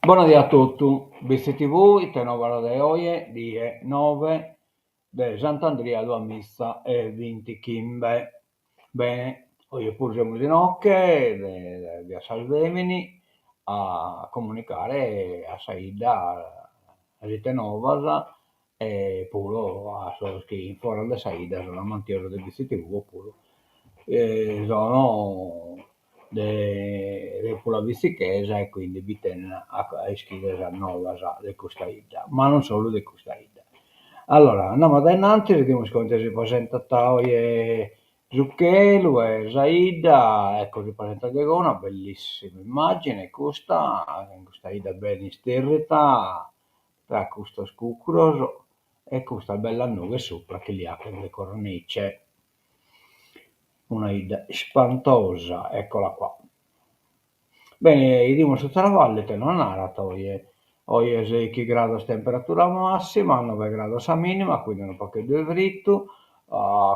Bona die a totu, Bitzi TV, ite novas de oje, die noe de Sant'Andria duamiza e bintichimbe. Bene, oje puru semus inoche de via Salvemini a comunicare a sa 'idda sas ite novas e puru a sos chi in foras de sa 'idda sun amantiosos de Bitzi TV opuru sono de rèpula bitzichesa e quindi bi tenen a ischire sas novas de custa 'idda, ma non solu de custa 'idda. Allora, andamus a dae innantis, bidimus comente si presentat oje su chelu e sa 'idda, ecco si presentat de goi, una bellissima immagine custa, custa 'idda bene isterrida tra custos cucuros e custas bellas nughes supra chi li 'achen de cornice. Una 'idda ispantosa, eccola qua. Bene, 'idimus su traballu ite nos narat oje. Oje seichi grados temperatura massima, noe grados sa minima, quindi unu pagheddu 'e fritu,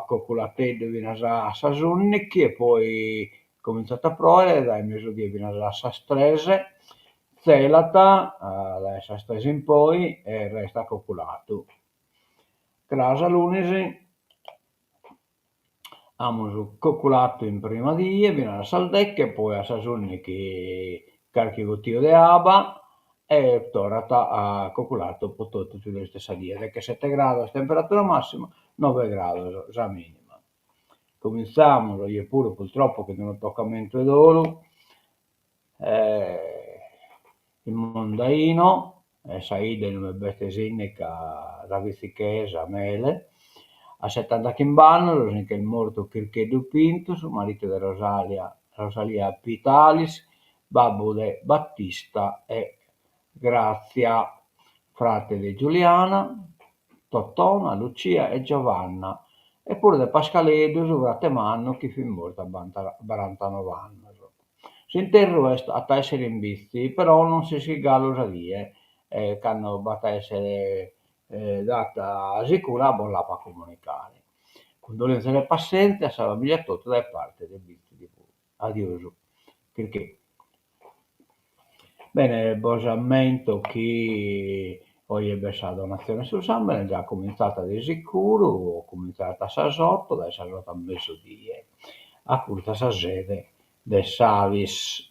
coculateddu finas a sas undichi e poi cominzat a proere dae mesudie finas a sas tres, tzelat dae sas tres in poi e restat coculadu. Cras lunis amus coculadu in prima die finas a sas deche, poi a sas undichi carchi gottiu de aba e torrat a coculadu po totu su restu 'e sa die, dechesete grados temperatura massima, noe grados sa minima. Cominzamus oje puru purtroppo cun unu tocamentu 'e dolu In Mondaino, sa 'idda in ue b'est s'innica sa bitzichesa Mele, a setantachimb'annos si nch'est mortu Chircheddu Pintus, maridu de Rosalia Rosalia Pitalis, babbu de Battista e Grazia, frate de Giuliana, Totona, Lucia e Giovanna e puru de Pascaleddu, su frate mannu chi fit mortu a barantanov'annos. S'interru est at a èssere in Bitzi, però non s'ischit galu sa die, e cando b'at a èssere data sicura bos l'apo a comunicare. Cundolèntzias e passèntzia a sa famìlia totu dae parte de Bitzi TV. Adiosu. Chircheddu. Bene, bos ammento chi oje b'est sa donatzione 'e su sambene, già comintzat de sicuru, comintzat a sas oto, dae sas oto a mesudie, acurtzu a sa sede de s'Avis.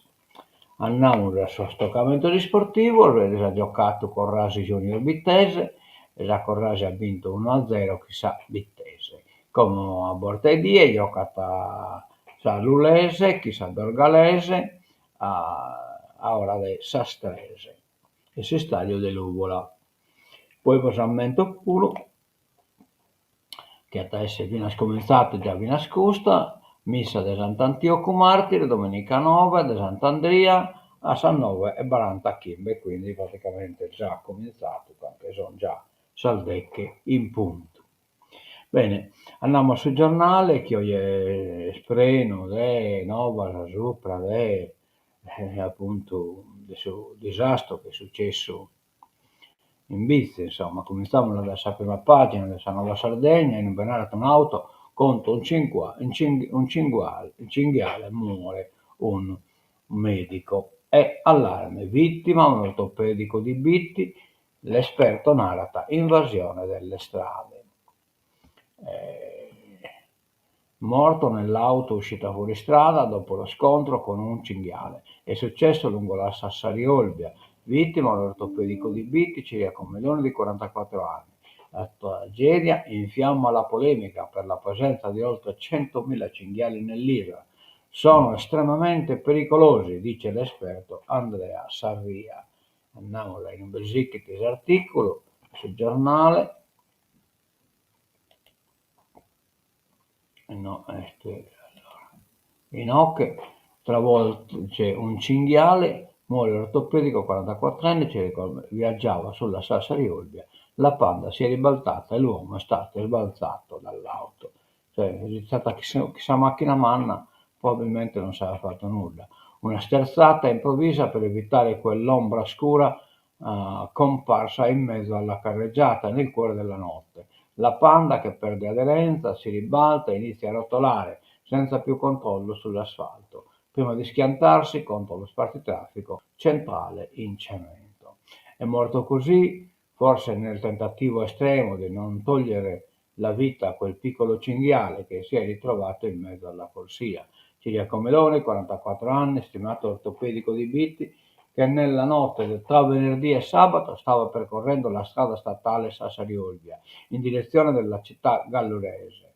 Andamus a sos tocamentos isportivos, eris at giocatu Corrasi Junior Bittese e sa Corrasi at bintu unu a zero chin sa Bittese. Como a borta 'e die giocat sa Lulese chin sa Dorgalese a ora de sas tres in s'istadiu de Lùvula. Poi bos ammento puru chi at a esser finas comintzatu già finas custa, missa de Sant'Antiocu Martire, domenica noe de Sant'Andria a sas noe e barantachimbe, quindi praticamente già comintzatu ca nche son già sas deche in puntu. Bene, andamus a su giornale chi oje est prenu de novas supra de apuntu de su disastru chi est sucessu in Bitzi, insomma, cumintzamus dae sa prima pagina de sa Nuova Sardegna inube narat un'auto contro un cinghiale muore un medico e allarme, vittima un ortopedico di Bitti, l'esperto narat invasione delle strade. Morto nell'auto uscita fuori strada dopo lo scontro con un cinghiale. È successo lungo la Sassari-Olbia. Vittima un ortopedico di Bitti, Ciriaco Meloni di 44 anni. La tragedia infiamma la polemica per la presenza di oltre 100.000 cinghiali nell'isola. Sono estremamente pericolosi, dice l'esperto Andrea Sarria. Andamus a inube sichit s'articulu, su giornale. No est allora inoche travolge un cinghiale muore l'ortopedico quarantaquattrenne viaggiava sulla Sassari Olbia la Panda si è ribaltata e l'uomo è stato sbalzato dall'auto cioè est istata chin sa macchina manna probabilmente non s'aiat fatu nudda una sterzata improvvisa per evitare quell'ombra scura comparsa in mezzo alla carreggiata nel cuore della notte. La Panda che perde aderenza si ribalta e inizia a rotolare senza più controllo sull'asfalto, prima di schiantarsi contro lo spartitraffico centrale in cemento. È morto così, forse nel tentativo estremo di non togliere la vita a quel piccolo cinghiale che si è ritrovato in mezzo alla corsia. Ciriaco Meloni, 44 anni, stimato ortopedico di Bitti, che nella notte tra venerdì e sabato stava percorrendo la strada statale Sassari-Olbia in direzione della città gallurese.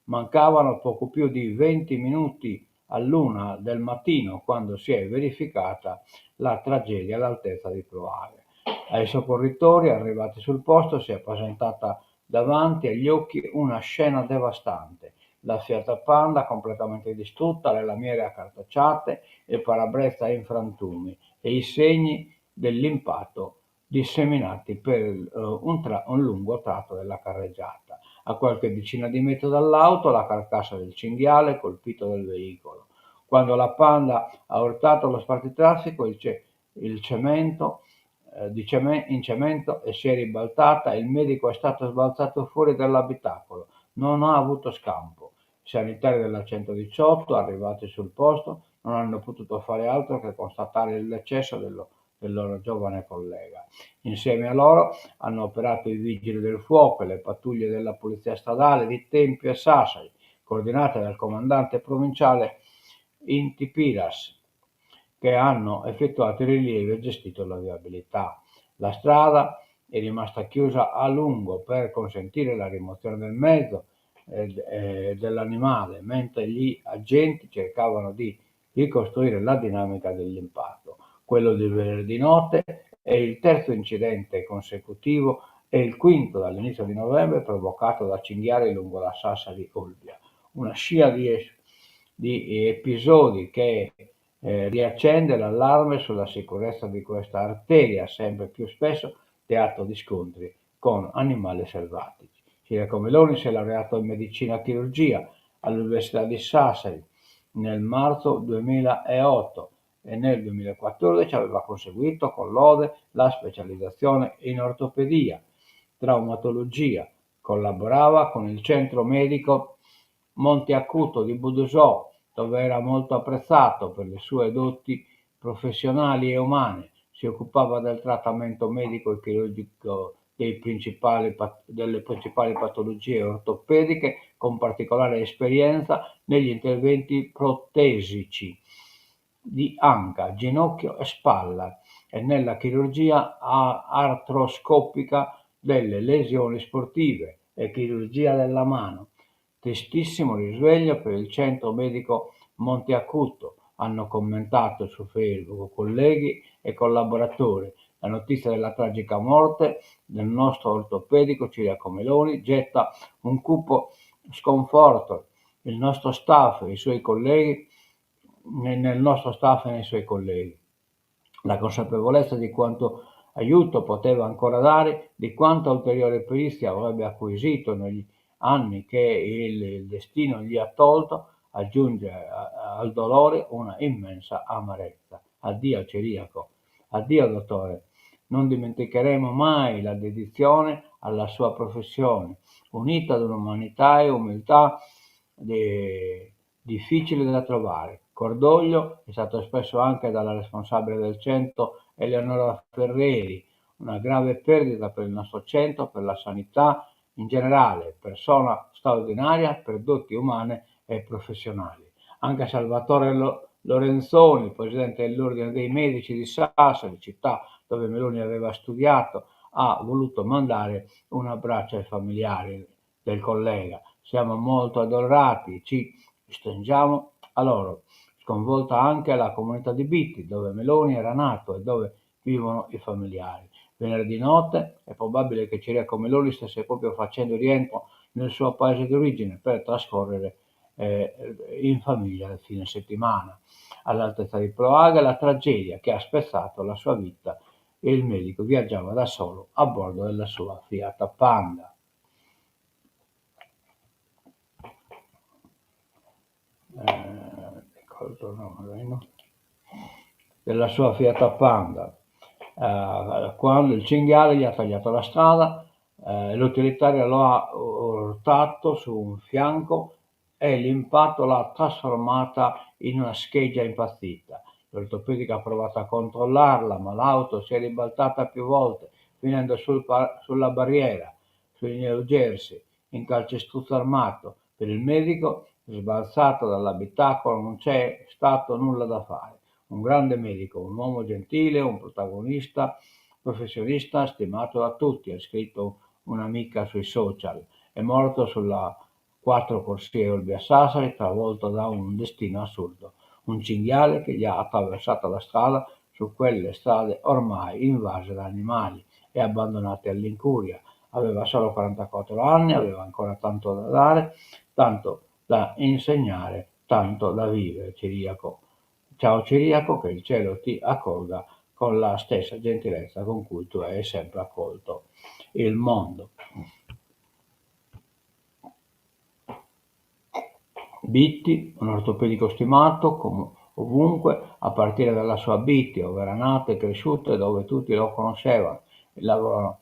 Mancavano poco più di 20 minuti all'una del mattino quando si è verificata la tragedia all'altezza di Ploaghe. Ai soccorritori arrivati sul posto si è presentata davanti agli occhi una scena devastante. La Fiat Panda completamente distrutta, le lamiere accartocciate, il parabrezza in frantumi e i segni dell'impatto disseminati per un lungo tratto della carreggiata. A qualche decina di metri dall'auto la carcassa del cinghiale colpito dal veicolo. Quando la Panda ha urtato lo spartitraffico, il cemento, in cemento e si è ribaltata, il medico è stato sbalzato fuori dall'abitacolo, non ha avuto scampo. I sanitari della 118, arrivati sul posto, non hanno potuto fare altro che constatare il decesso del loro giovane collega. Insieme a loro hanno operato i vigili del fuoco e le pattuglie della polizia stradale di Tempio e Sassari, coordinate dal comandante provinciale Inti Piras, che hanno effettuato i rilievi e gestito la viabilità. La strada è rimasta chiusa a lungo per consentire la rimozione del mezzo e dell'animale, mentre gli agenti cercavano di ricostruire la dinamica dell'impatto. Quello di venerdì notte è il terzo incidente consecutivo e il quinto dall'inizio di novembre provocato da cinghiali lungo la Sassari-Olbia. Una scia di episodi che riaccende l'allarme sulla sicurezza di questa arteria, sempre più spesso teatro di scontri con animali selvatici. Ciriaco Meloni si è laureato in medicina e chirurgia all'Università di Sassari nel marzo 2008 e nel 2014 aveva conseguito con lode la specializzazione in ortopedia, traumatologia. Collaborava con il centro medico Monte Acuto di Budusò, dove era molto apprezzato per le sue doti professionali e umane. Si occupava del trattamento medico e chirurgico delle principali patologie ortopediche, con particolare esperienza negli interventi protesici di anca, ginocchio e spalla e nella chirurgia artroscopica delle lesioni sportive e chirurgia della mano. Tristissimo risveglio per il centro medico Monte Acuto, hanno commentato su Facebook colleghi e collaboratori. La notizia della tragica morte del nostro ortopedico Ciriaco Meloni getta un cupo sconforto il nostro staff e i suoi colleghi, nel nostro staff e nei suoi colleghi. La consapevolezza di quanto aiuto poteva ancora dare, di quanta ulteriore perizia avrebbe acquisito negli anni che il destino gli ha tolto, aggiunge al dolore una immensa amarezza. Addio Ciriaco, addio dottore. Non dimenticheremo mai la dedizione alla sua professione, unita ad un'umanità e umiltà difficile da trovare. Cordoglio è stato espresso anche dalla responsabile del centro Eleonora Ferreri, una grave perdita per il nostro centro, per la sanità in generale, persona straordinaria per doti umane e professionali. Anche Salvatore Lorenzoni, presidente dell'Ordine dei Medici di Sassari, città dove Meloni aveva studiato, ha voluto mandare un abbraccio ai familiari del collega. Siamo molto addolorati, ci stringiamo a loro. Sconvolta anche la comunità di Bitti, dove Meloni era nato e dove vivono i familiari. Venerdì notte è probabile che Ciriaco Meloni stesse proprio facendo rientro nel suo paese d'origine per trascorrere in famiglia il fine settimana. All'altezza di Ploaghe la tragedia che ha spezzato la sua vita. Il medico viaggiava da solo a bordo della sua Fiat Panda. Della sua Fiat Panda. Quando il cinghiale gli ha tagliato la strada, l'utilitaria lo ha urtato su un fianco e l'impatto l'ha trasformata in una scheggia impazzita. L'ortopedico ha provato a controllarla, ma l'auto si è ribaltata più volte, finendo sul sulla barriera, sul New Jersey, in calcestruzzo armato. Per il medico, sbalzato dall'abitacolo, non c'è stato nulla da fare. Un grande medico, un uomo gentile, un protagonista, professionista stimato da tutti, ha scritto un'amica sui social. È morto sulla quattro corsie Olbia Sassari, travolto da un destino assurdo. Un cinghiale che gli ha attraversato la strada su quelle strade ormai invase da animali e abbandonate all'incuria. Aveva solo 44 anni, aveva ancora tanto da dare, tanto da insegnare, tanto da vivere. Ciriaco. Ciao Ciriaco, che il cielo ti accolga con la stessa gentilezza con cui tu hai sempre accolto il mondo. Bitti, un ortopedico stimato come ovunque, a partire dalla sua Bitti, dove era nato e cresciuto e dove tutti lo conoscevano. Il lavoro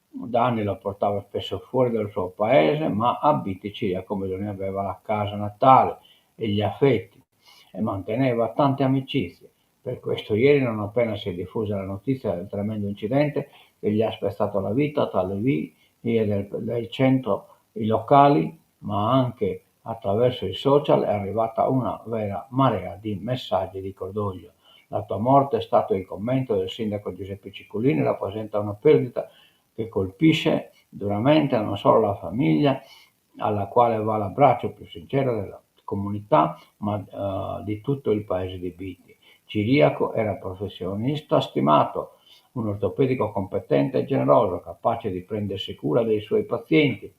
da anni lo portava spesso fuori dal suo paese, ma a Bitti Ciriaco Meloni aveva la casa natale e gli affetti e manteneva tante amicizie. Per questo ieri, non appena si è diffusa la notizia del tremendo incidente che gli ha spezzato la vita tra le vie del, del centro, i locali, ma anche attraverso i social è arrivata una vera marea di messaggi di cordoglio. La tua morte è stato il commento del sindaco Giuseppe Ciccolini, rappresenta una perdita che colpisce duramente non solo la famiglia, alla quale va l'abbraccio più sincero della comunità, ma uh, di tutto il paese di Bitti. Ciriaco era professionista stimato, un ortopedico competente e generoso, capace di prendersi cura dei suoi pazienti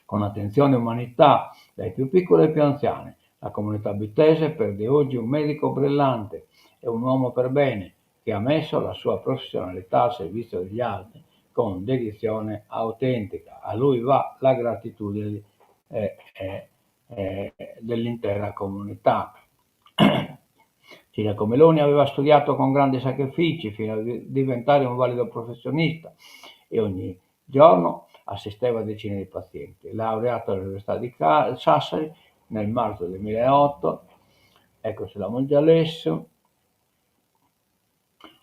con attenzione e umanità, dai più piccoli ai più anziani. La comunità bittese perde oggi un medico brillante e un uomo per bene che ha messo la sua professionalità al servizio degli altri con dedizione autentica. A lui va la gratitudine eh, eh, eh, dell'intera comunità. Ciriaco Meloni aveva studiato con grandi sacrifici fino a diventare un valido professionista e ogni giorno assisteva a decine di pazienti. Laureato all'Università di Sassari nel marzo 2008, ecco se l'abbiamo già lesso,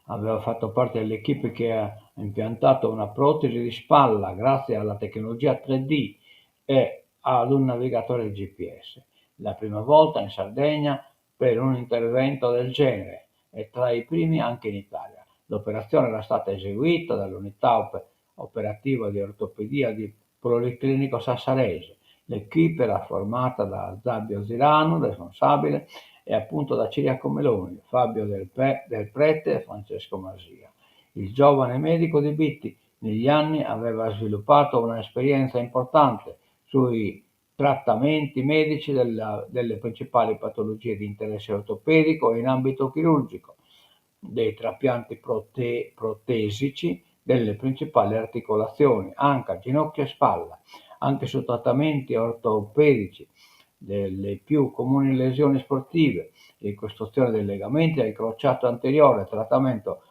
aveva fatto parte dell'equipe che ha impiantato una protesi di spalla grazie alla tecnologia 3D e ad un navigatore GPS. La prima volta in Sardegna per un intervento del genere e tra i primi anche in Italia. L'operazione era stata eseguita dall'unità operativa di ortopedia di Policlinico Sassarese. L'equipe era formata da Zabio Zirano, responsabile, e appunto da Ciriaco Meloni, Fabio Del, Pe- Del Prete e Francesco Masia. Il giovane medico di Bitti negli anni aveva sviluppato un'esperienza importante sui trattamenti medici della, delle principali patologie di interesse ortopedico e in ambito chirurgico, dei trapianti prote- protesici delle principali articolazioni, anca, ginocchio e spalla, anche su trattamenti ortopedici delle più comuni lesioni sportive, ricostruzione dei legamenti del crociato anteriore, trattamento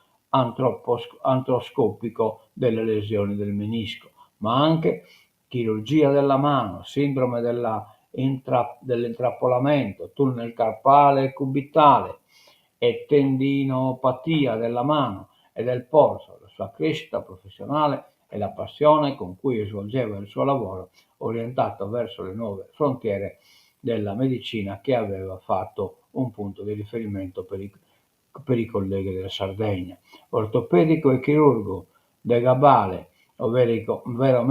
antroscopico delle lesioni del menisco, ma anche chirurgia della mano, sindrome della intra, dell'intrappolamento, tunnel carpale cubitale e tendinopatia della mano e del polso. La sua crescita professionale e la passione con cui svolgeva il suo lavoro orientato verso le nuove frontiere della medicina che aveva fatto un punto di riferimento per i, per i colleghi della Sardegna. Ortopedico e chirurgo de Gabale, ovvero vero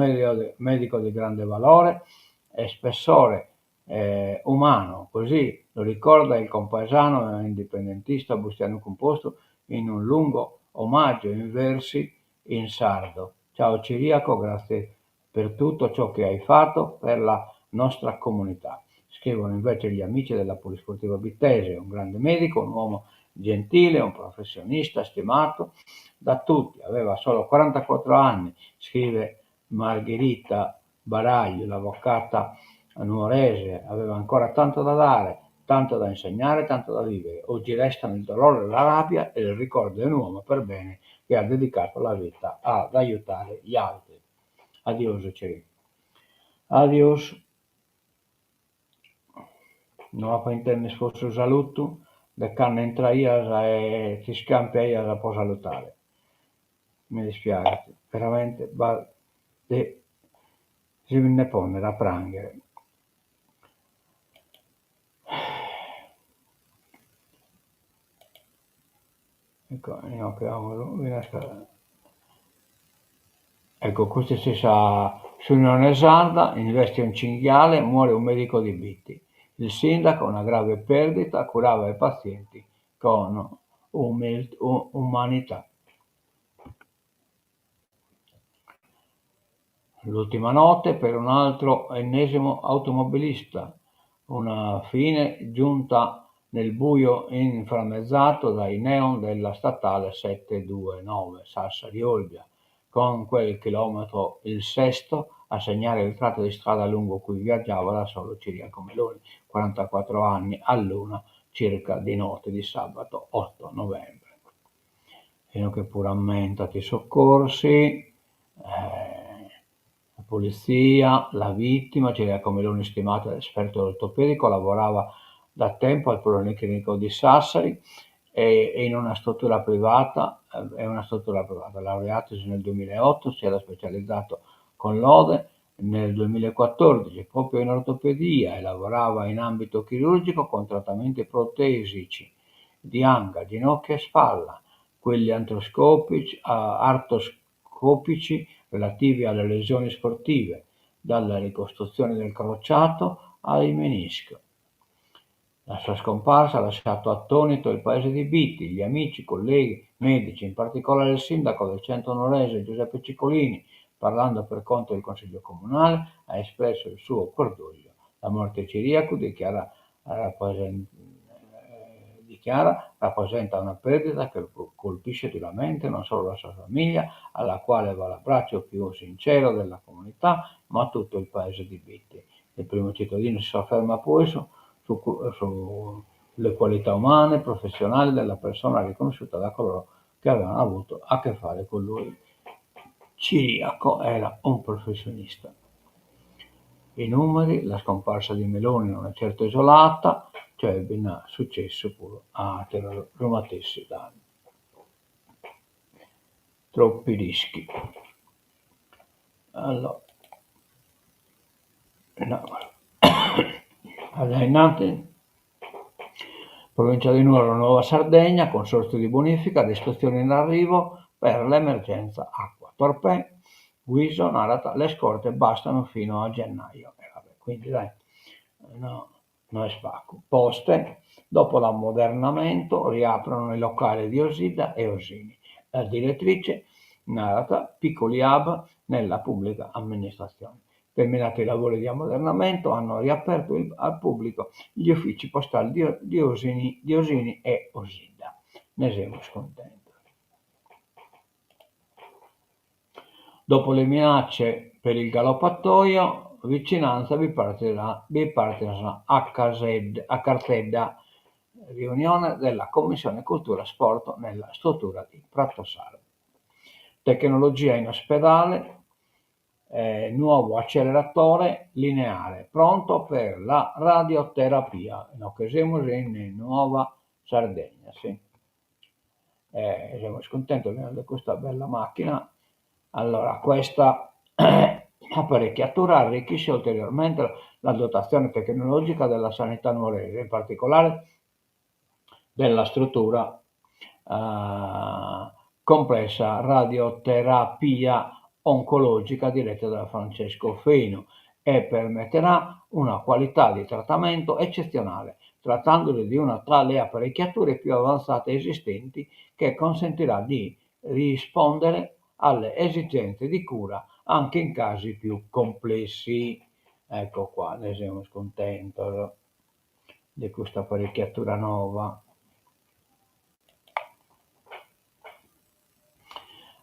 medico di grande valore e spessore eh, umano, così lo ricorda il compaesano e indipendentista Bustiano Cumpostu in un lungo omaggio in versi in sardo. Ciao Ciriaco, grazie per tutto ciò che hai fatto per la nostra comunità. Scrivono invece gli amici della Polisportiva Bittese, un grande medico, un uomo gentile, un professionista stimato da tutti. Aveva solo 44 anni, scrive Margherita Baraglio, l'avvocata nuorese, aveva ancora tanto da dare, tanto da insegnare, tanto da vivere. Oggi restano il dolore, la rabbia e il ricordo di un uomo per bene che ha dedicato la vita ad aiutare gli altri. Adiosu, Ceri. Adios. No apo a intender su salutu. De cando intraias e t'iscampiaias po salutare. Mi dispiaghet, veramente b'at de si nde pònnere a prànghere. Ecco, inoghe amus finas Ecco, custa est sa s'Unione Sarda, investe un cinghiale, muore un medico di Bitti. Il sindaco, una grave perdita, curava i pazienti con umanità. L'ultima notte per un altro ennesimo automobilista, una fine giunta nel buio inframmezzato dai neon della statale 729 Sassari-Olbia, con quel chilometro il sesto a segnare il tratto di strada lungo cui viaggiava da solo Ciriaco Meloni, 44 anni, all'una circa di notte di sabato 8 novembre. Inoghe puru ammentat i soccorsi, la polizia, la vittima, Ciriaco Meloni stimato esperto ortopedico, lavorava da tempo al Policlinico di Sassari e in una struttura privata, è una struttura privata, laureatosi nel 2008, si era specializzato con lode nel 2014 proprio in ortopedia e lavorava in ambito chirurgico con trattamenti protesici di anca, ginocchio e spalla, quelli artroscopici, artroscopici relativi alle lesioni sportive, dalla ricostruzione del crociato al menisco. La sua scomparsa ha lasciato attonito il paese di Bitti, gli amici, i colleghi, medici, in particolare il sindaco del centro nuorese Giuseppe Ciccolini, parlando per conto del Consiglio Comunale, ha espresso il suo cordoglio. La morte di Ciriaco dichiara, dichiara, rappresenta una perdita che colpisce duramente non solo la sua famiglia, alla quale va l'abbraccio più sincero della comunità, ma tutto il paese di Bitti. Il primo cittadino si sofferma poi su, su, sulle qualità umane e professionali della persona riconosciuta da coloro che avevano avuto a che fare con lui. Ciriaco era un professionista. I numeri, la scomparsa di Meloni non è certo isolata, cioè bi nd'at successu puru a àteros su matessi dannu. Troppi rischi. Allora, a innanti. Provincia di Nuoro, Nuova Sardegna, consorzio di bonifica, restrizioni in arrivo per l'emergenza acqua. Torpè, Guiso narat, le scorte bastano fino a gennaio. E vabbè, quindi dai, no, no est pagu. Poste, dopo l'ammodernamento, riaprono i locali di Osidda e Osini. La direttrice narat, piccoli hub nella pubblica amministrazione. Terminati i lavori di ammodernamento, hanno riaperto al pubblico gli uffici postali di di Osini, di Osini e Osidda. Ne semus cuntentos. Dopo le minacce per il galoppatoio, vicinanza bipartisan a a Carzedda, riunione della Commissione Cultura Sport nella struttura di Pratosardo. Tecnologia in ospedale, nuovo acceleratore lineare pronto per la radioterapia. Inoghe semus in Nuova Sardegna, si. Semus cuntentos de custa bella macchina. Allora, questa apparecchiatura arricchisce ulteriormente la dotazione tecnologica della sanità nuorese, in particolare della struttura complessa radioterapia oncologica diretta da Francesco Fenu e permetterà una qualità di trattamento eccezionale, trattandosi di una tra le apparecchiature più avanzate esistenti che consentirà di rispondere alle esigenze di cura anche in casi più complessi. Ecco qua, ne semus cuntentos de custa apparecchiatura nova.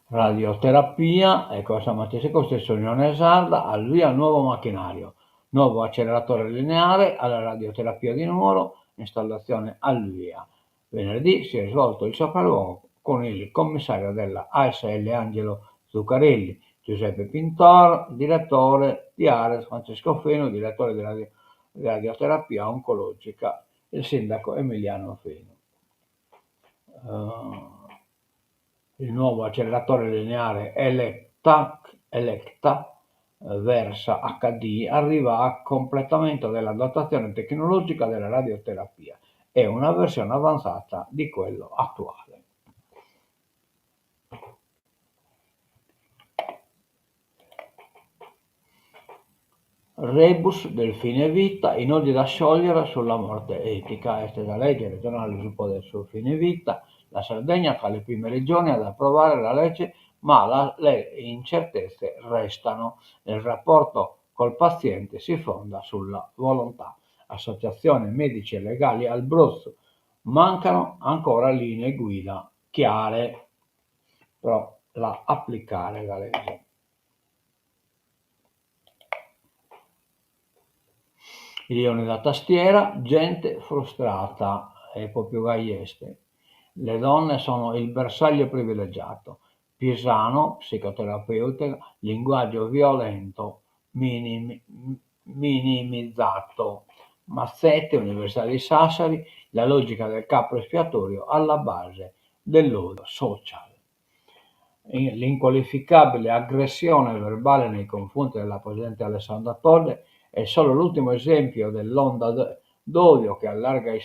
Radioterapia, ecco sa matessi cosa, est s'Unione Sarda, al via nuovo macchinario, nuovo acceleratore lineare alla radioterapia di Nuoro, installazione al via. Venerdì si è svolto il sopralluogo con il commissario della ASL Angelo Zuccarelli, Giuseppe Pintor, direttore di Ares, Francesco Fenu, direttore di radioterapia oncologica, il sindaco Emiliano Fenu. Il nuovo acceleratore lineare Elekta Versa HD arriva a completamento della dotazione tecnologica della radioterapia, è una versione avanzata di quello attuale. Rebus del fine vita, i nodi da sciogliere sulla morte etica. Est sa lege regionale subra de su fine vita, la Sardegna tra le prime regioni ad approvare la legge ma la le incertezze restano. Il rapporto col paziente si fonda sulla volontà. Associazione medici e legali al Brotzu, mancano ancora linee guida chiare pro la aplicare sa lege. Il leone da tastiera, gente frustrata, e propriu gai est. Le donne sono il bersaglio privilegiato. Pisano, psicoterapeuta, linguaggio violento minimizzato. Mazzette, Università di Sassari, la logica del capro espiatorio alla base dell'odio social. L'inqualificabile aggressione verbale nei confronti della presidente Alessandra Todde è solo l'ultimo esempio dell'onda d'odio che allarga i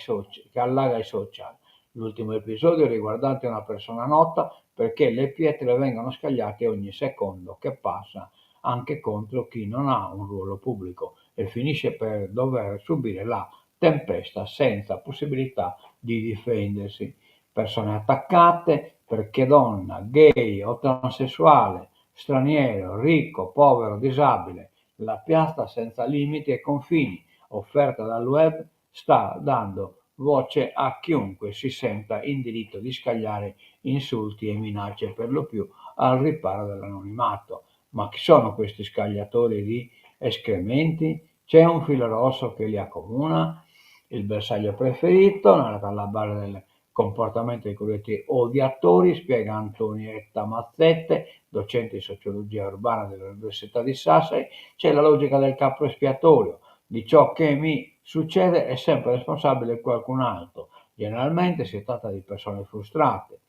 che allaga i social. L'ultimo episodio riguardante una persona nota perché le pietre vengono scagliate ogni secondo che passa anche contro chi non ha un ruolo pubblico e finisce per dover subire la tempesta senza possibilità di difendersi. Persone attaccate perché donna, gay o transessuale, straniero, ricco, povero, disabile. La piazza senza limiti e confini offerta dal web sta dando voce a chiunque si senta in diritto di scagliare insulti e minacce per lo più al riparo dell'anonimato. Ma chi sono questi scagliatori di escrementi? C'è un filo rosso che li accomuna? Il bersaglio preferito, narrato alla base del comportamento dei cosiddetti odiatori, spiega Antonietta Mazzette, docente di sociologia urbana dell'Università di Sassari, c'è la logica del capro espiatorio. Di ciò che mi succede è sempre responsabile qualcun altro. Generalmente si tratta di persone frustrate,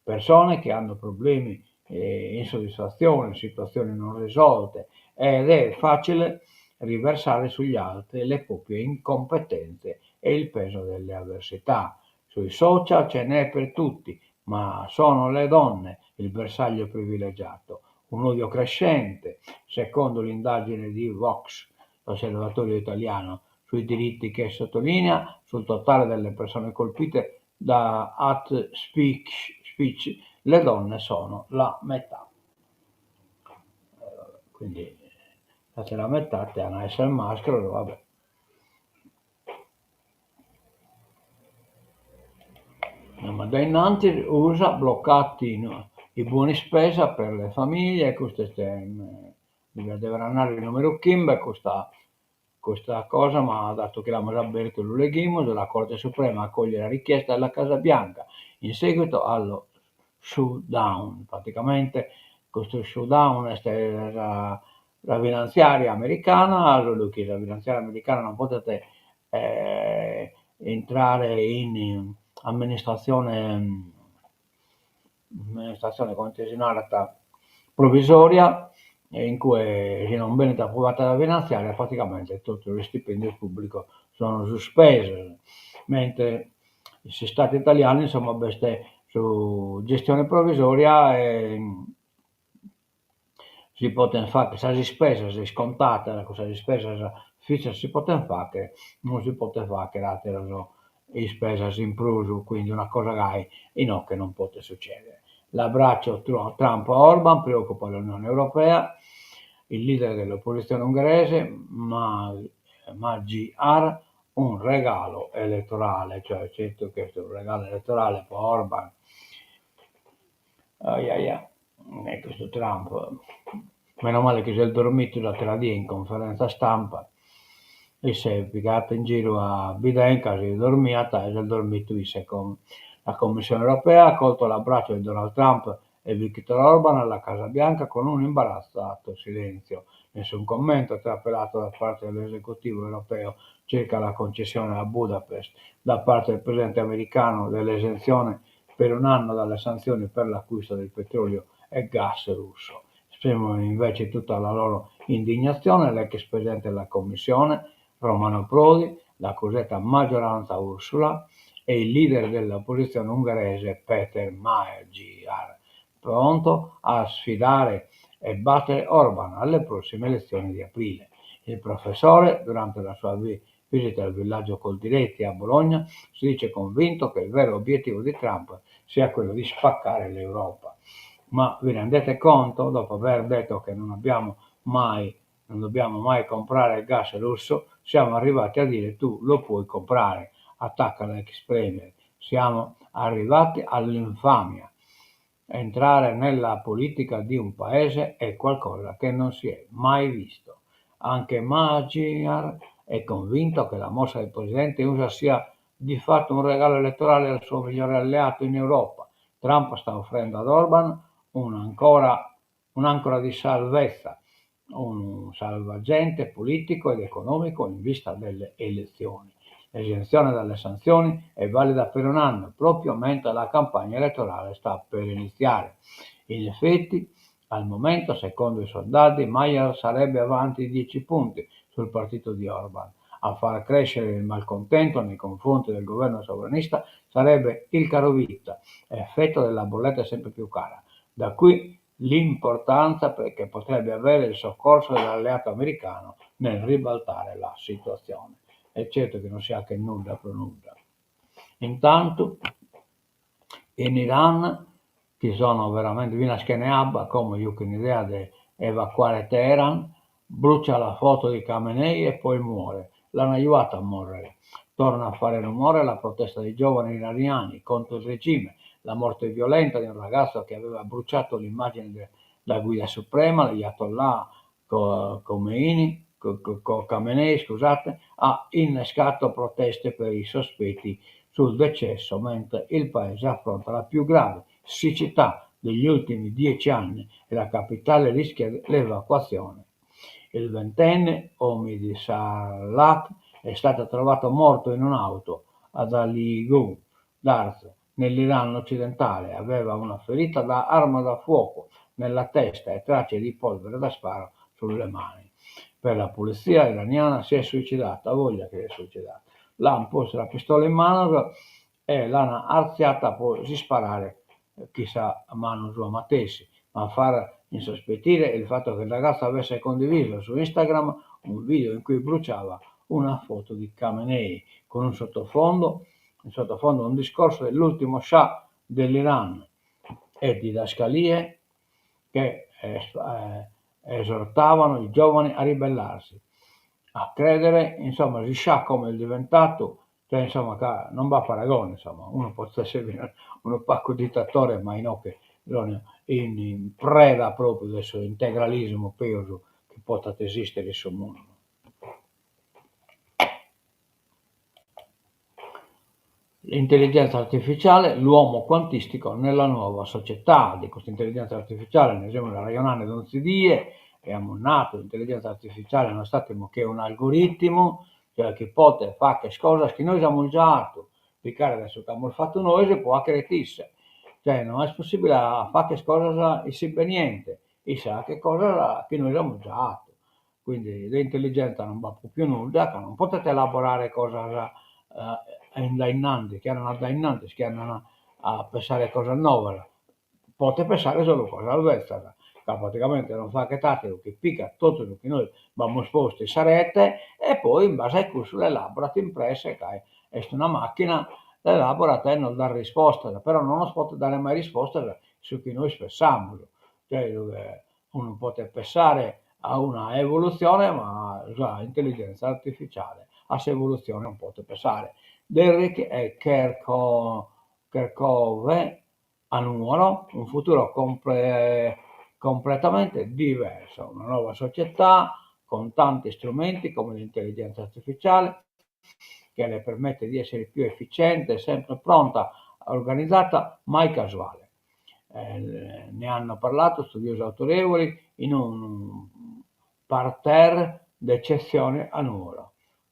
persone che hanno problemi, eh, insoddisfazione, situazioni non risolte ed è facile riversare sugli altri le proprie incompetenze e il peso delle avversità. Sui social ce n'è per tutti, ma sono le donne il bersaglio privilegiato. Un odio crescente, secondo l'indagine di Vox, l'osservatorio italiano sui diritti che sottolinea sul totale delle persone colpite da hate speech, speech le donne sono la metà. Quindi la metà hanno a essere mascros, vabbè. Andiamo da innanzi, USA bloccati no, i buoni spesa per le famiglie, custu est deve andare il numeru chimbe custa custa cosa, ma datu chi l'amus abertu lu leghimus, la Corte Suprema accoglie la richiesta della Casa Bianca in seguito allo shutdown, praticamente custu shutdown est sa sa finantziaria americana, solu chi sa finantziaria americana non podet intrare in amministratzione amministratzione comente si narat provvisoria e in cue si non benit aprovada sa finantziaria praticamente totu sos istipendios pubblicos sono suspesos, mentre in s'istadu italianu insomma b'est su gestione provvisoria e si podent fagher sas ispesas iscontadas, cussas ispesas fissas si podent fagher, non si podent fagher ateras ispesas in prus, quindi una cosa gai inoghe non podet succedere. L'abbraccio Trump-Orban preoccupa l'Unione Europea, il leader dell'opposizione ungherese Magyar un regalo elettorale, cioè certu chi est unu regalu elettorale po Orban, Ahi ahi e custu Trump, meno male chi s'est dormidu s'atera die in conferenza stampa, isse pigaiat in giru a Biden ca si dormiat e s'est dormidu isse con la Commissione Europea ha accolto l'abbraccio di Donald Trump e Viktor Orban alla Casa Bianca con un imbarazzato silenzio. Nessun commento è trapelato da parte dell'esecutivo europeo circa la concessione a Budapest da parte del presidente americano dell'esenzione. per un anno dalle sanzioni per l'acquisto del petrolio e gas russo. Esprimono invece tutta la loro indignazione l'ex presidente della Commissione, Romano Prodi, la cosiddetta maggioranza Ursula e il leader dell'opposizione ungherese Peter Magyar, pronto a sfidare e battere Orban alle prossime elezioni di aprile. Il professore, durante la sua visita al villaggio Coldiretti a Bologna, si dice convinto che il vero obiettivo di Trump sia quello di spaccare l'Europa. Ma vi rendete conto, dopo aver detto che non abbiamo mai, non dobbiamo mai comprare il gas russo, siamo arrivati a dire tu lo puoi comprare, attacca l'ex premier. Siamo arrivati all'infamia. Entrare nella politica di un paese è qualcosa che non si è mai visto. Anche Magyar è convinto che la mossa del presidente USA sia di fatto un regalo elettorale al suo migliore alleato in Europa. Trump sta offrendo ad Orban un'ancora, un'ancora di salvezza, un salvagente politico ed economico in vista delle elezioni. L'esenzione dalle sanzioni è valida per un anno, proprio mentre la campagna elettorale sta per iniziare. In effetti, al momento, secondo i sondaggi, Magyar sarebbe avanti di 10 punti sul partito di Orban. A far crescere il malcontento nei confronti del governo sovranista sarebbe il caro vita, effetto della bolletta sempre più cara. Da qui l'importanza che potrebbe avere il soccorso dell'alleato americano nel ribaltare la situazione. È certo che non si 'achet nudda pro nudda. Intanto in Iran chi sono veramente finas chene abba, como juchen idea de evacuare Teheran, brucia la foto di Khamenei e poi muore. L'an ajuatu a morrere. Torna a fare rumore la protesta dei giovani iraniani contro il regime, la morte violenta di un ragazzo che aveva bruciato l'immagine della guida suprema, l'ayatollah Khomeini, Khamenei, scusate, ha innescato proteste per i sospetti sul decesso mentre il paese affronta la più grave siccità degli ultimi 10 anni e la capitale rischia l'evacuazione. Il ventenne Omid Sarlak è stato trovato morto in un'auto ad Aligudarz, nell'Iran occidentale. Aveva una ferita da arma da fuoco nella testa e tracce di polvere da sparo sulle mani. Per la polizia iraniana si è suicidato, avoglia che si è suicidato. L'han posto la pistola in mano e l'han artziata po si sparare chissà a manu sua matessi, ma a far insospettire il fatto che il ragazzo avesse condiviso su Instagram un video in cui bruciava una foto di Khamenei con un sottofondo, in sottofondo un discorso dell'ultimo scià dell'Iran e didascalie che esortavano i giovani a ribellarsi, a credere, insomma, su scià como est diventadu, cioè insomma ca non b'at paragone, insomma, unu potet essere unu pagu dittatore ma inoghe in preda propriu de su integralismu peus chi potat esistere in su mundu. L'intelligenza artificiale, l'uomo quantistico nella nuova società. De custa intelligenza artificiale nde semus arrejonande donzi die e amus nadu, l'intelligenza artificiale no est ateru che un'algoritmu, cioè chi potet fagher cosas chi nois amus già 'atu, picare dae su chi amus fatu nois po 'achere isse, cioè no est possibile a fagher cosas in s'imbeniente, isse 'achet cosas chi nois amus già 'atu, quindi de intelligenza non b'at propriu nudda ca non potet elaborare cosas in dae innantis, chi andan a dae innantis, chi andan a pensare cosas novas, potet pensare solu cosas bezzas, ca praticamente non faghet ateru chi pigat totu su chi nois b'amus postu in sa rete e poi in base a cussu l'elaborat in presse ca est una macchina, l'elaborat e nos dat rispostas, però non nos potet dare mai rispostas su chi nois pensamus, cioè unu potet pensare a una evolutzione ma sa intelligenza artificiale a s'evolutzione non potet pensare. Derrick e Kerkhove a Nuoro, un futuro completamente diverso, una nuova società con tanti strumenti come l'intelligenza artificiale che le permette di essere più efficiente, sempre pronta, organizzata, mai casuale. Ne hanno parlato studiosi autorevoli in un parterre d'eccezione a Nuoro.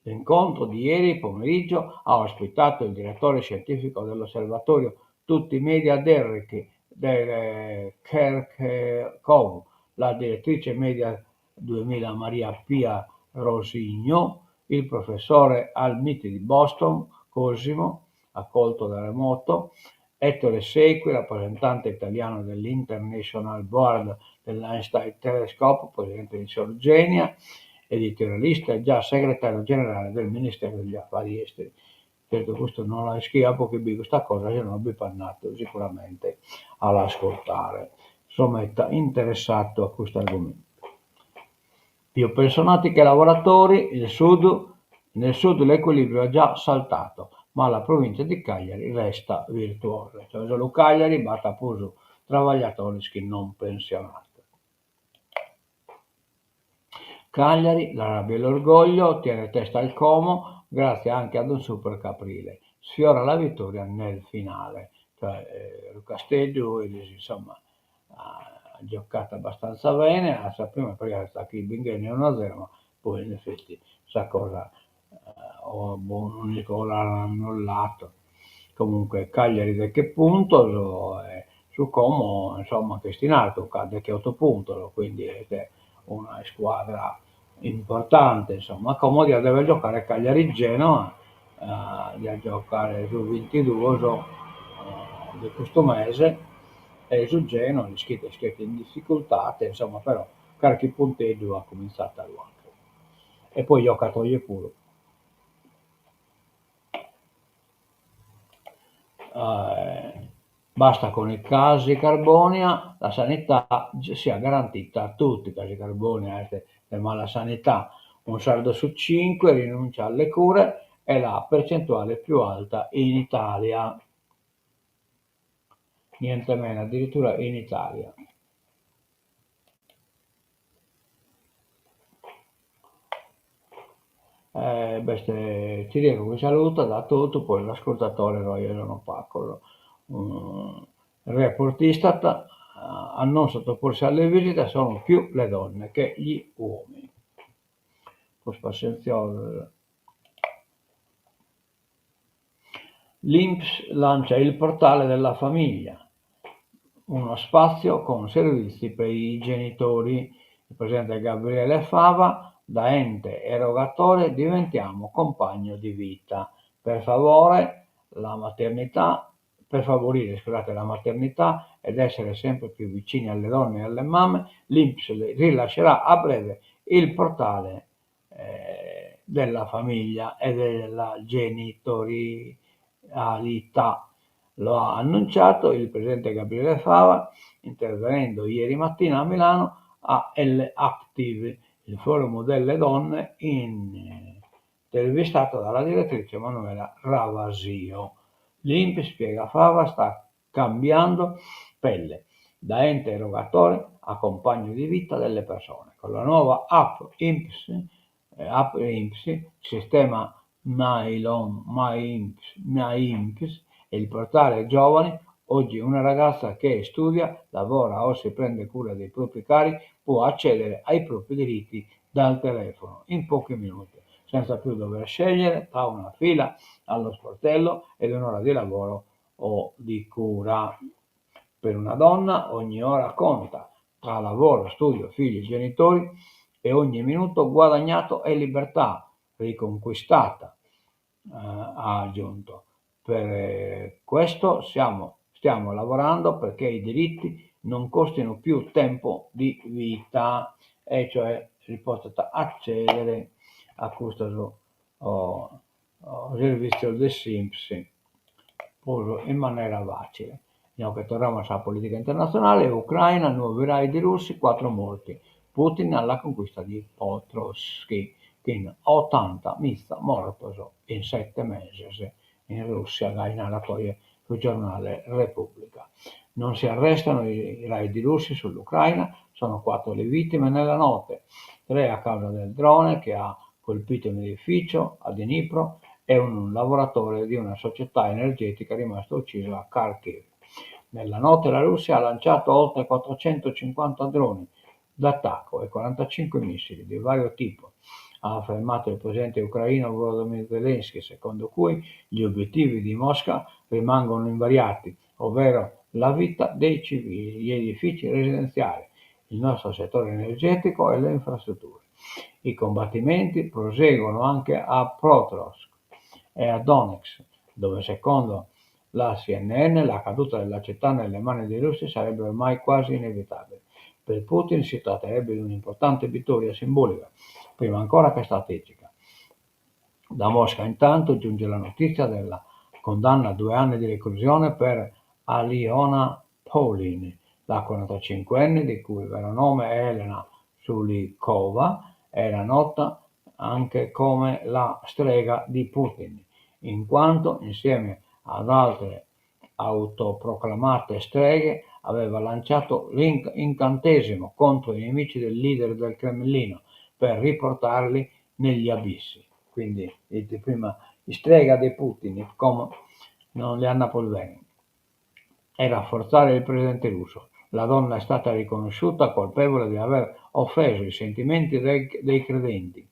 L'incontro di ieri pomeriggio ha ospitato il direttore scientifico dell'Osservatorio. Tutti i media Derrick de Kerckhove, la direttrice Media 2000 Maria Pia Roscigno, il professore al Mit di Boston Cosimo, accolto da remoto, Ettore Sequi, rappresentante italiano dell'International Board dell'Einstein Telescope, presidente di Sorgenia, editorialista e già segretario generale del Ministero degli Affari Esteri. Certu custu no la ischia po chi bi custa cosa si no b'apo andadu sicuramente a l'ascurtare. So meda interessadu a custu argumentu. Più pensionati che lavoratori, il sud, nel sud l'equilibrio è già saltato, ma la provincia di Cagliari resta virtuosa. Cioè solu Cagliari b'at prus trabagliadores chi non pensionados. Cagliari, la rabbia e l'orgoglio, tiene testa al Como grazie anche ad un super Caprile. Sfiora la vittoria nel finale. Cioè su Casteddu insomma at giocadu abbastanza bene, a sa prima pariat chi binghende unu a zero, ma poi in effetti sa cosa o boh no isco o l'an annulladu. Comunque Cagliari deghe puntos e su Como insomma ch'est in artu ca at degheoto puntos, quindi est una iscuadra importante insomma. Como diat dever giocare Cagliari-Genoa, diat giocare su bintiduos de custu mese e su Genoa l'ischides ch'est in difficultade insomma però carchi punteddu at cuminzadu a lu 'achere. E poi giocat oje puru. Basta con i casi Carbonia, la sanità sia garantita a tutti, casi Carbonia est de mala sanità, un sardo su cinque rinuncia alle cure, è la percentuale più alta in Italia. Niente meno, addirittura in Italia. B'est Ciriacu chi salutat a totu, poi sos ascurtadores oje sono pacos. Report Istat, a non sottoporsi alle visite sono più le donne che gli uomini. Prus passentziosos. L'Inps lancia il portale della famiglia, uno spazio con servizi per i genitori. Il presidente Gabriele Fava, da ente erogatore diventiamo compagno di vita. Per favore la maternità, per favorire scusate, la maternità ed essere sempre più vicini alle donne e alle mamme, l'Inps rilascerà a breve il portale della famiglia e della genitorialità. Lo ha annunciato il presidente Gabriele Fava intervenendo ieri mattina a Milano a L-Active, il forum delle donne intervistato dalla direttrice Manuela Ravasio. L'Inps, spiega Fava, sta cambiando pelle, da ente erogatore a compagno di vita delle persone. Con la nuova app Inps, app Inps, sistema MyLon, MyInps, MyInps e il portale Giovani, oggi una ragazza che studia, lavora o si prende cura dei propri cari può accedere ai propri diritti dal telefono in pochi minuti, senza più dover scegliere tra una fila allo sportello ed un'ora di lavoro o di cura. Per una donna ogni ora conta, tra lavoro, studio, figli, genitori e ogni minuto guadagnato è libertà riconquistata, ha aggiunto. Per questo siamo, stiamo lavorando perché i diritti non costino più tempo di vita, e cioè si potzat accedere a custos servìtzios de s'Inps puru in manera fàcile. Inoghe torramus a sa polìtica internatzionale, Ucraina, nuovi raid russi, cuatro morti. Putin alla conquista di Pokrovsk, chin otanta miza mortos in sete meses in Rùssia, gai narat oje su giornale Repubblica. Non si arrestano i raid russi sull'Ucraina, sono quattro le vittime nella notte, tre a causa del drone che ha colpito un edificio a Dnipro e un lavoratore di una società energetica rimasto ucciso a Kharkiv. Nella notte la Russia ha lanciato oltre 450 droni d'attacco e 45 missili di vario tipo, ha affermato il presidente ucraino Volodymyr Zelensky, secondo cui gli obiettivi di Mosca rimangono invariati. Ovvero la vita dei civili, gli edifici residenziali, il nostro settore energetico e le infrastrutture. I combattimenti proseguono anche a Pokrovsk e a Donetsk, dove secondo la CNN la caduta della città nelle mani dei russi sarebbe ormai quasi inevitabile. Per Putin si tratterebbe di un'importante vittoria simbolica, prima ancora che strategica. Da Mosca intanto giunge la notizia della condanna a due anni di reclusione per Aliona Paulin, la 45enne, di cui vero nome è Elena Sulikova, era nota anche come la strega di Putin, in quanto insieme ad altre autoproclamate streghe aveva lanciato l'incantesimo contro i nemici del leader del Cremlino per riportarli negli abissi. Quindi, prima strega di Putin, come non li hanno poi bene e rafforzare il presidente russo. La donna è stata riconosciuta colpevole di aver offeso i sentimenti dei, dei credenti.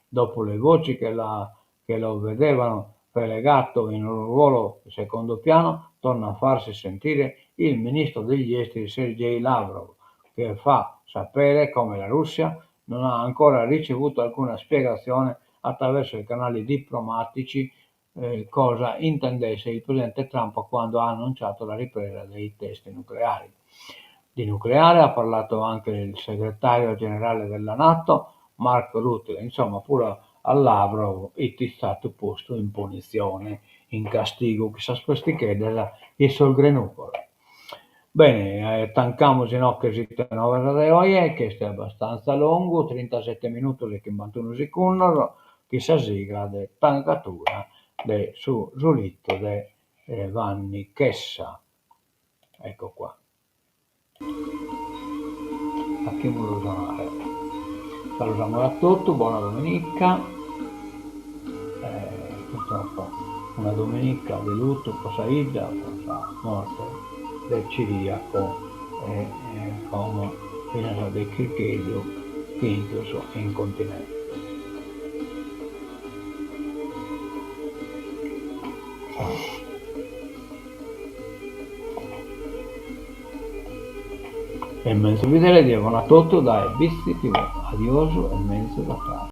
Dopo le voci che, la, che lo vedevano relegato in un ruolo di secondo piano, torna a farsi sentire il ministro degli esteri Sergei Lavrov, che fa sapere come la Russia non ha ancora ricevuto alcuna spiegazione attraverso i canali diplomatici eh, cosa intendesse il presidente Trump quando ha annunciato la ripresa dei test nucleari. Di nucleare ha parlato anche il segretario generale della Nato, Mark Rutte, insomma pure a Lavrov est istadu postu in punitzione, in castigu, cun sas pesticheddas in sos grenucos. Bene, tancamus inoghe s'Ite Novas de oe, chi est abbastantza longu, trintasete minutos e chimbantunu segundos, chin sa sigla de tancatura de su Sulittu de Vanni Chessa. Ecco qua. Faghimulu sonare. Saludamus a totu, bona dominica. Eh, purtroppo una dominica de lutu pro sa 'idda, pro sa morte de Ciriaco e como finas de Chircheddu chintos in continente. E menzus bidere, die bona a totu dae Bitzi TV. Adiosu e menzus a cras.